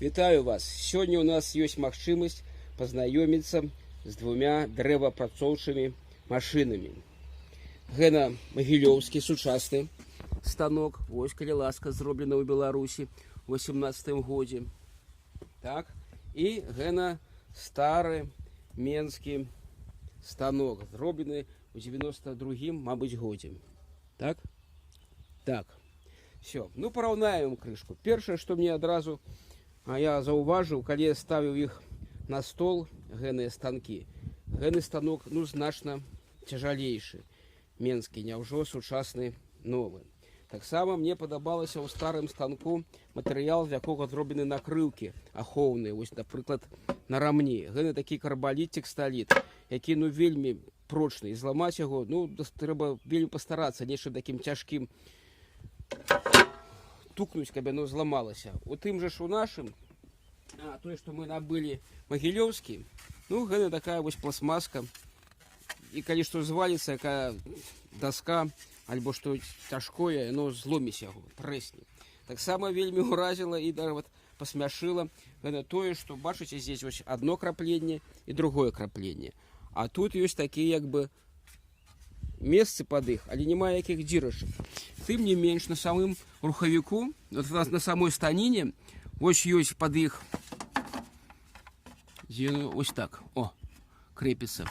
Вітаю вас! Сёння у нас ёсць магчымасць пазнаёміцца з двумя дрэваапрацоўчымі машынамі. Гэна магілёўскі сучасны станок, вось, калі ласка, зроблена ў Беларусі ў 18 годзе. Так? І гэна стары менскі станок, зроблены ў 92-м, мабыць, годзе. Так? Так. Всё. Ну, параўнаем крышку. Першае, што мне адразу я заўважыў, калі я ставіў іх на стол, гэныя станкі. Гэны станок, ну, значна цяжалейшы. Менскі, няўжо сучасны новы. Таксама мне падабалася ў старым станку матэрыял, з якога зроблены накрыўкі ахоўныя, вось, напрыклад, на рамні. Гэны такі карбаліт, тексталіт, які, ну, вельмі прочны. І зламаць яго, ну, трэба вельмі пастарацца, нечым такім цяжкім тукнуць, каб яно зламалася. У тым жа ж у нашым, тое, што мы набылі, магілёўскі, ну, гэна такая вось пластмаска. І калі што зваліцца, якая даска альбо што цяжкое, яно зломіць яго, трэсне. Таксама вельмі ўразіла і нават пасмяшыла гэта тое, што, бачыце, здесь вось одно крапленне і другое крапленне. А тут ёсць такія як бы месцы пад іх, але няма якіх дзірачак. Тым не менш, на самым рухавіку, вот на самой станіне, вось ёсць пад іх, дзе яно, ось так, о, крепіцца.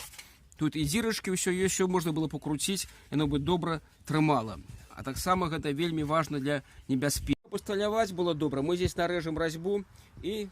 Тут і дзірачкі, ўсё ёсць, ўсё можна было пакруціць, яно бы добра трымала. А таксама гэта вельмі важна для небяспекі. Пасталяваць было добра. Мы здесь нарэжем разьбу і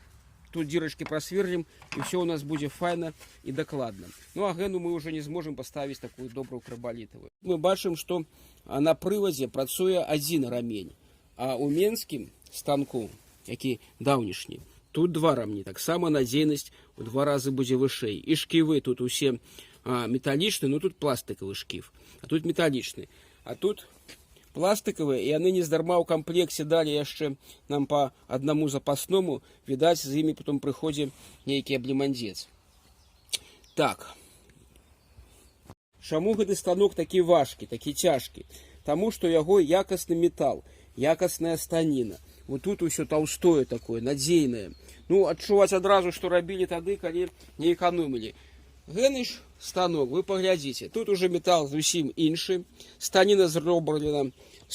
тут дзірачкі прасверлім, і ўсё у нас будзе файна і дакладна. Ну а гэну мы уже не зможам паставіць такую добрую карбалітавую. Мы бачым, што на прывадзе працуе адзін рамень, а ў менскім станку, які даўнішні, тут два рамні, таксама надзейнасць у два разы будзе вышэй. І шківы тут усе металічны, ну, тут пластыкавы шкіф, а тут металічны. А тут пластыкавыя, і яны нездарма ў камплекце далі яшчэ нам па аднаму запасному, відаць, з імі потом прыходзе нейкі аблімандзец. Так. Чаму гэты станок такі важкі, такі цяжкі? Таму што яго якасны метал, якасная станіна. Вот тут усё таўстое такое, надзейнае. Ну, адчуваць адразу, што рабілі тады, калі не эканомілі. Гэны ж станок, вы паглядзіце, тут уже метал зусім іншы, станіна зроблена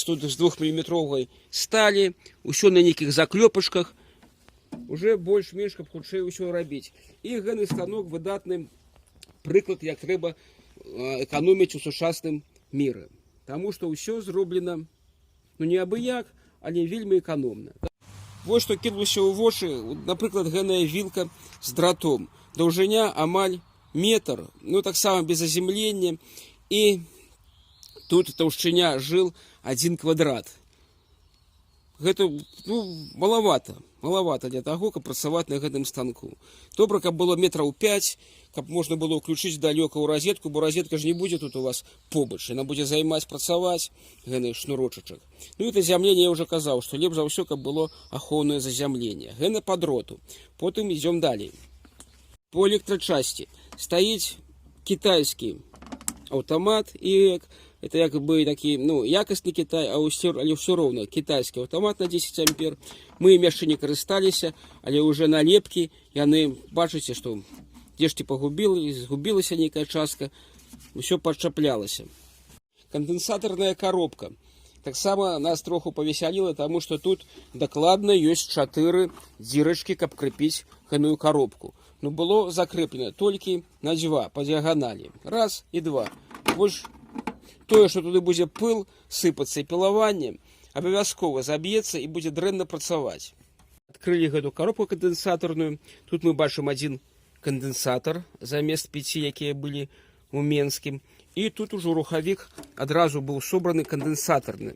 тут з 2-міліметровай сталі, усё на нейкіх заклёпачках, уже больш-менш, каб хутчэй усё рабіць. І гэны станок — выдатны прыклад, як трэба эканоміць у сучасным міры. Таму што ўсё зроблена, ну, не абы як, але вельмі эканомна. Вось што кінулася ў вочы, напрыклад, гэная вілка з дратом. Даўжыня амаль метр, ну, таксама без заземлення, і тут таўшчыня жыл 1 квадрат. Гэта, ну, малавата, малавата для таго, каб працаваць на гэтым станку. Добра, каб было метраў 5, каб можна было ўключыць далёка ў розетку, бо розетка ж не будзе тут у вас побач, яна будзе займаць, працаваць гэны шнурочачак. Ну і зазямленне, я уже казаў, што лепш за ўсё, каб было ахоўнае зазямленне. Гэна па дроту. Потым ідзём далей. По электрочасти стаіць кітайскі аўтамат і это як бы такі, ну, якасны Кітай, а ўсё, але ўсё роўна кітайскі аўтамат на 10 ампер. Мы ім яшчэ не карысталіся, але ўжо налепкі яны, бачыце, што дзесьці пагубіла і згубілася нейкая частка, ўсё падчаплялася. Кандэнсатарная коробка таксама нас троху павесяліла, таму што тут дакладна ёсць чатыры дзірачкі, каб крапіць гэную коробку. Ну, было закрэплена толькі на дзве па дыяганалі. Раз і два. Вось тое, што туды будзе пыл сыпацца і пілаванне, абавязкова заб'ецца і будзе дрэнна працаваць. Адкрылі гэту коробку кандэнсатарную. Тут мы бачым адзін кандэнсатар замест пяці, якія былі у менскім. І тут ужо рухавік адразу быў собраны кандэнсатарны.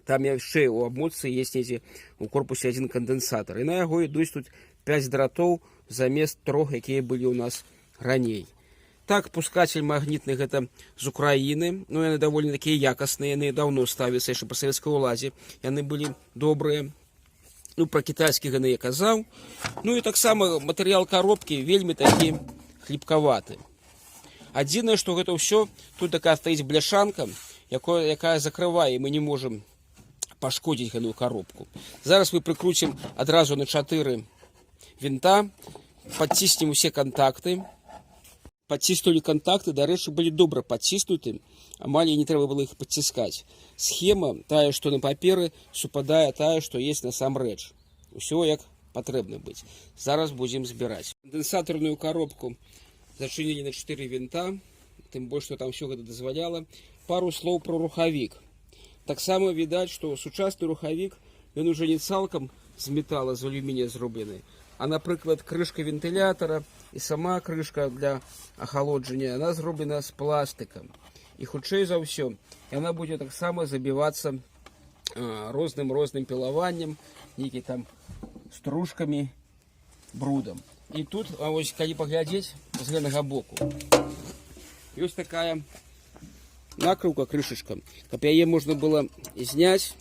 Там яшчэ ў абмотцы есть недзе у корпусе адзін кандэнсатар. І на яго ідуць тут 5 дратоў замест трох, якія былі ў нас раней. Так, пускатель магнітны, гэта з Украіны, ну, яны даволі такія якасныя, яны даўно ставяцца, яшчэ па савецкай уладзе яны былі добрыя. Ну, пра кітайскі гэны я казаў. Ну і таксама матэрыял коробкі вельмі такі хліпкаваты. Адзінае, што гэта ўсё, тут такая стаіць бляшанка, якая закрывае, мы не можам Пашкодзіць гэтую коробку. Зараз мы прыкруцім адразу на 4 вінта, падціснем усе кантакты. Падціснулі кантакты, дарэчы, былі добра падціснуты, амаль і не трэба было іх падціскаць. Схема тая, што на паперы, супадае тая, што есть насамрэч. Усё як патрэбна быць. Зараз будзем збіраць. Кандэнсатарную коробку зачынілі на 4 вінта, тым больш, што там всё гэта дазваляла. Пару слоў про рухавік. Таксама відаць, што сучасны рухавік, ён уже не цалкам з метала, з алюмінія зроблены, а, напрыклад, крышка вентылятара і сама крышка для ахалоджання, она зроблена з пластыкам. І хутчэй за ўсё, яна будзе таксама забівацца розным пілаваннем, нейкі там стружкамі, брудам. І тут, а вось калі паглядзець з гэтага боку, ёсць такая накрыўка, крышачка, каб яе можна было зняць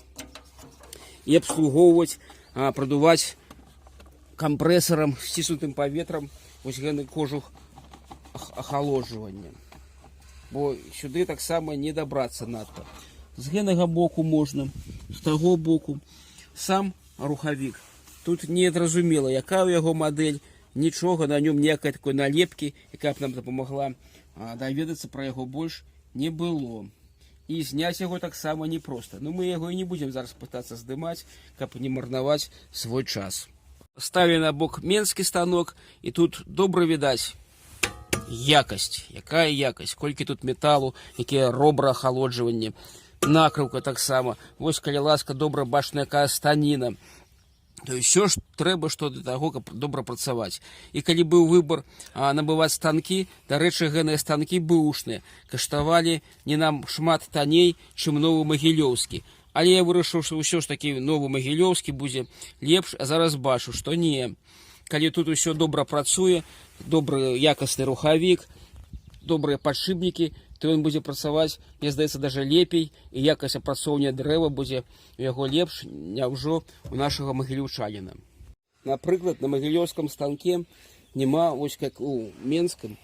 і абслугоўваць, прадуваць кампрэсарам, сціснутым паветрам вось гэны кожух ахалоджвання. Бо сюды таксама не дабрацца надта. З гэнага боку можна, з таго боку. Сам рухавік. Тут не зразумела, якая ў яго мадэль, нічога на нём, ніякай такой налепкі, якая б нам дапамагла даведацца пра яго больш, не было. І зняць яго таксама непроста. Ну, мы яго і не будзем зараз пытацца здымаць, каб не марнаваць свой час. Ставілі на бок менскі станок, і тут добра відаць якасць, якая якасць, колькі тут металу, якія робра ахалоджванні, накрыўка таксама. Вось, калі ласка, добра бачна, якая станіна. То есть ўсё ж трэба, што для таго, каб добра працаваць. І калі быў выбар набываць станкі, дарэчы, гэныя станкі бэушныя каштавалі не нам шмат танней, чым новы магілёўскі. Але я вырашыў, што ўсё ж такі новы магілёўскі будзе лепш, а зараз бачу, што не. Калі тут усё добра працуе, добры якасны рухавік, добрыя падшипнікі, то ён будзе працаваць, мне здаецца, даже лепей, і якасць апрацоўвання дрэва будзе у яго лепш, няўжо у нашага магілёўчаніна. Напрыклад, на магілёўскім станке няма, вось как у менскім,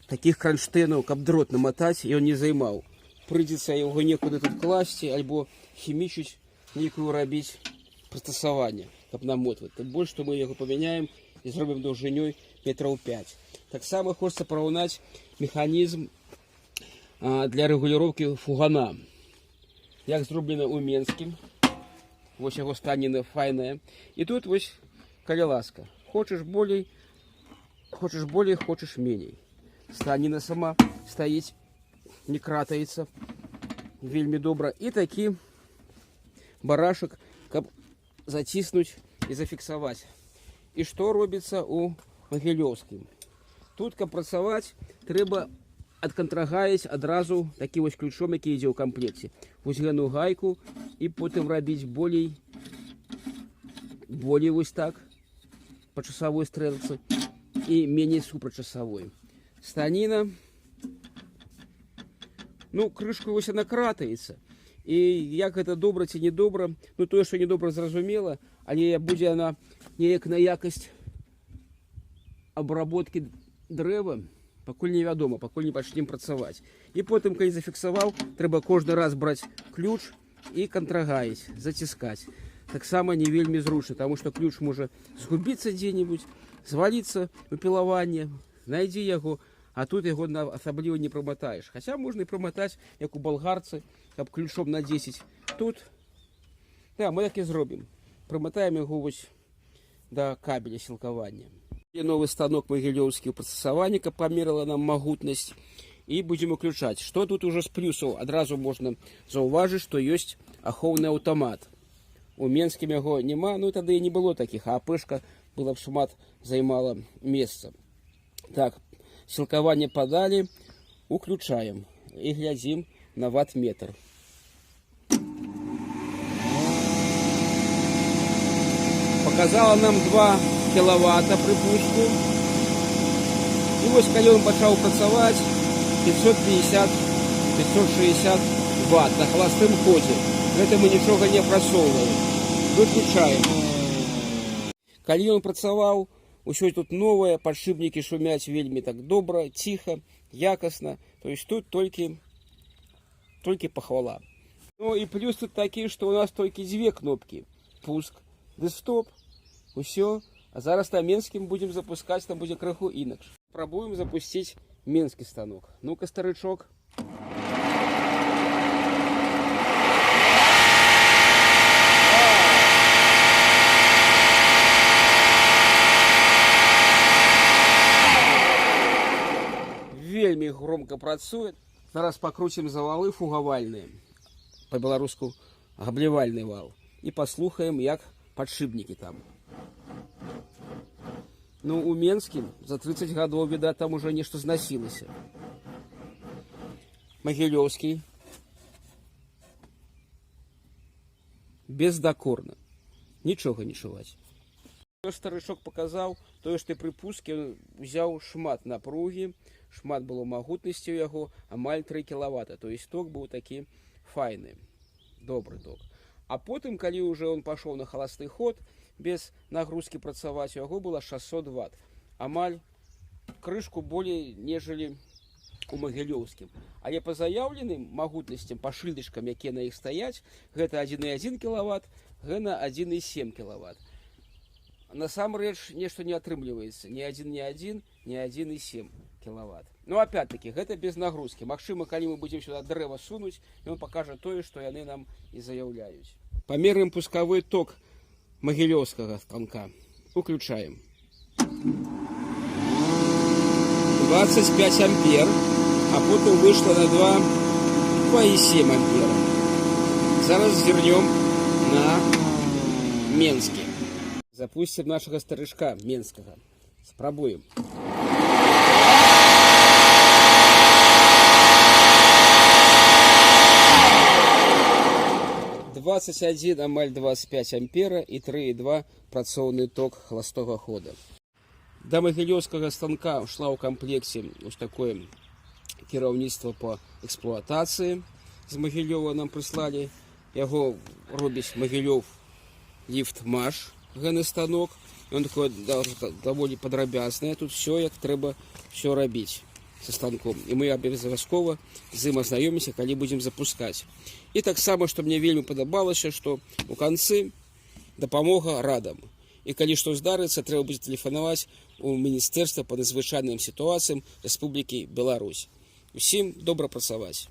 такіх кранштэйнаў, каб дрот наматаць, і ён не займаў. Прыйдзецца яго некуды тут класці альбо хімічыць, нейкую рабіць прыстасаванне, каб намотваць. Тым больш, што мы яго памяняем і зробім даўжынёй метраў 5. Таксама хочацца параўнаць механізм для рэгуліроўкі фугана. Як зроблена ў менскім. Вось яго станіна файная. І тут вось, калі ласка, хочаш болей, хочаш меней. Станіна сама стаіць, не кратаецца. Вельмі добра. І такі барашак, каб заціснуць і зафіксаваць. І што робіцца у магілёўскім? Тут, каб працаваць, трэба адкантрагаіць адразу такі вось ключом, які ідзе ў камплекце. Вось гэну гайку, і потым рабіць болей вось так па часавой стрэлцы і меней супрацьчасавой. Станіна, ну, крышку вось яна кратаецца. І як гэта, добра ці не добра, ну, тое, што не добра, зразумела, але будзе яна неяк на якасць обработки дрэва, пакуль невядома, пакуль не пачнем працаваць. І потым, калі зафіксаваў, трэба кожны раз браць ключ і кантрагаіць, заціскаць. Таксама не вельмі зручна, таму што ключ можа згубіцца дзе-небудзь, зваліцца у пілаванне, найдзі яго, а тут яго асабліва не праматаеш. Хаця можна і праматаць, як у балгарцы, каб ключом на 10. Тут, да, мы так і зробім. Прыматаем яго вось да кабеля сілкавання. І новы станок магілёўскі ў прыстасаванні, каб памерала нам магутнасць, і будзем уключаць. Што тут ужо з плюсаў адразу можна заўважыць, што ёсць ахоўны аўтамат. У менскім яго няма, ну, тады і не было такіх, а АПшка была б шмат займала месца. Так, сілкаванне падалі, уключаем і глядзім на ватт-метр. Показала нам 2 кіловата при пуску. І вось калі ён пачаў працаваць, 550 560 ватт на холостым ходзе. Гэта мы нічога не апрацоўваем. Выключаем. Калі ён працаваў, усё тут новае, падшипнікі шумяць вельмі так добра, ціха, якасна. То есть тут толькі пахвала. Ну і плюс тут такі, што у нас толькі дзве кнопкі: пуск ды стоп. Усё. А зараз на менскім будзем запускаць, там будзе крыху інакш. Прабуем запусціць менскі станок. Ну-ка, старычок. Вельмі громка працуе. Зараз пакруцім за валы фугавальныя, па-беларуску габлевальны вал, і паслухаем, як падшипнікі там. Ну, у менскім за 30 гадоў, відаць, там уже нешта знасілася. Магілёўскі бездакорна. Нічога не чуваць. То старычок паказаў, тое, што пры пуске ён узяў шмат напругі, шмат было магутнасці ў яго, амаль 3 кілавата. То есть ток быў такі файны, добры ток. А потым, калі ўжо он пашоў на халасты ход, без нагрузкі працаваць, у яго было 600 ватт. Амаль крышку болей, нежели у магілёўскім. Але па заяўленым магутнасцям, па шыльдачкам, якія на іх стаяць, гэта 1,1 кілават, гэна 1,7 кілават. Насамрэч нешта не атрымліваецца ні 1,1, ні 1,7 кілават. Ну, опять-таки, гэта без нагрузкі. Магчыма, калі мы будзем сюда дрэва сунуць, ён пакажа тое, што яны нам і заяўляюць. Памераем пускавы ток магілёўскага станка. Уключаем. 25 ампер, а потым выйшла на 2 2,7 ампера. Зараз зірнём на менскі. Запусцім нашага старычка менскага. Спрабуем. 21, амаль 25 ампера і 3,2 працоўны ток халастога хода. Да магілёўскага станка шла ў камплекце вось такое кіраўніцтва по эксплуатацыі. З Магілёва нам прыслалі. Яго робіць Магілёў ліфтмаш, гэны станок. Ён такой даволі падрабязны. Тут все як трэба все рабіць са станком. І мы абавязкова з ім азнаёмімся, калі будзем запускаць. І таксама, што мне вельмі падабалася, што у канцы дапамога радам. І калі што здарыцца, трэба будзе тэлефанаваць у міністэрства па надзвычайным сітуацыям Рэспублікі Беларусь. Усім добра працаваць.